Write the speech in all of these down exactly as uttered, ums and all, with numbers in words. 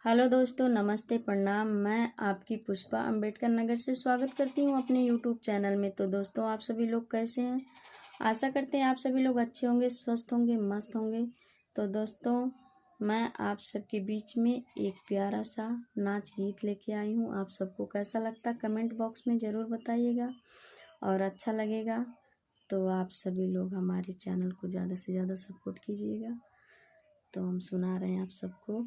हेलो दोस्तों, नमस्ते, प्रणाम। मैं आपकी पुष्पा अंबेडकर नगर से स्वागत करती हूँ अपने YouTube चैनल में। तो दोस्तों, आप सभी लोग कैसे हैं? आशा करते हैं आप सभी लोग अच्छे होंगे, स्वस्थ होंगे, मस्त होंगे। तो दोस्तों, मैं आप सबके बीच में एक प्यारा सा नाच गीत लेके आई हूँ। आप सबको कैसा लगता, कमेंट बॉक्स में ज़रूर बताइएगा, और अच्छा लगेगा तो आप सभी लोग हमारे चैनल को ज़्यादा से ज़्यादा सपोर्ट कीजिएगा। तो हम सुना रहे हैं आप सबको।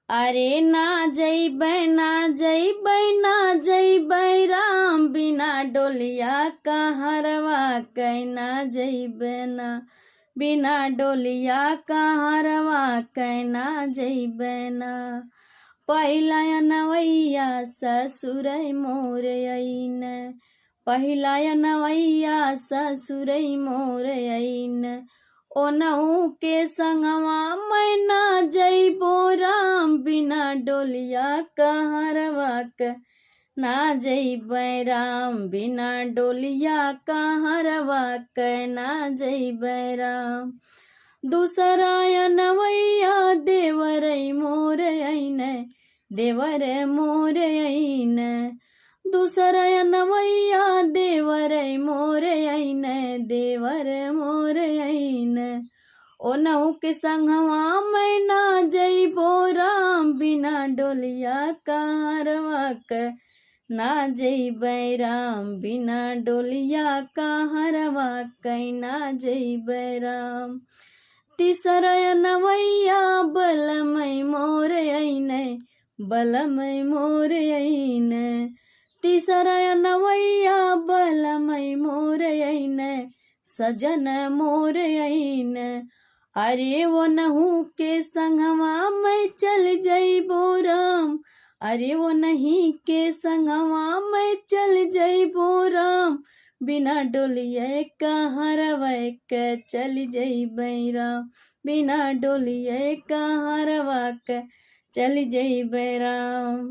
अरे ना जइबै, ना जइबै, ना जइबै राम, बिना डोलिया कहरवा के ना जइबै ना, बिना डोलिया कहरवा के ना जइबै ना। पहिला अनवैया ससुरै मोर अइन, पहिला अनवैया ससुरै मोर अइन, ओनहु के संगवा मैं ना जइबो राम, बिना डोलिया कहरवा के ना जइबै राम, बिना डोलिया कहरवा के ना जइबै राम। दूसरा अनवैया देवरै मोर अइन, देवर मोर अइन, दूसरा अनवैया देवर मोर अइन, देवर मोर अइन। ओनहु के संगवा मैं ना जइबो राम, बिना डोलिया कहरवा के ना जइबै राम, बिना डोलिया कहरवा के ना जइबै राम। तीसरा अनवैया बलमै मोर अइन, बलमै मोर अइन, तीसरा अनवैया बलमै मोर अइन, सजन मोर अइन। अरे ओनहु के संगवा मैं चल जइबो राम, अरे ओनही के संगवा मैं चल जइबो राम, बिना डोलिया कहरवा के चल जइबै राम, बिना डोलिया कहरवा के चल जइबै राम।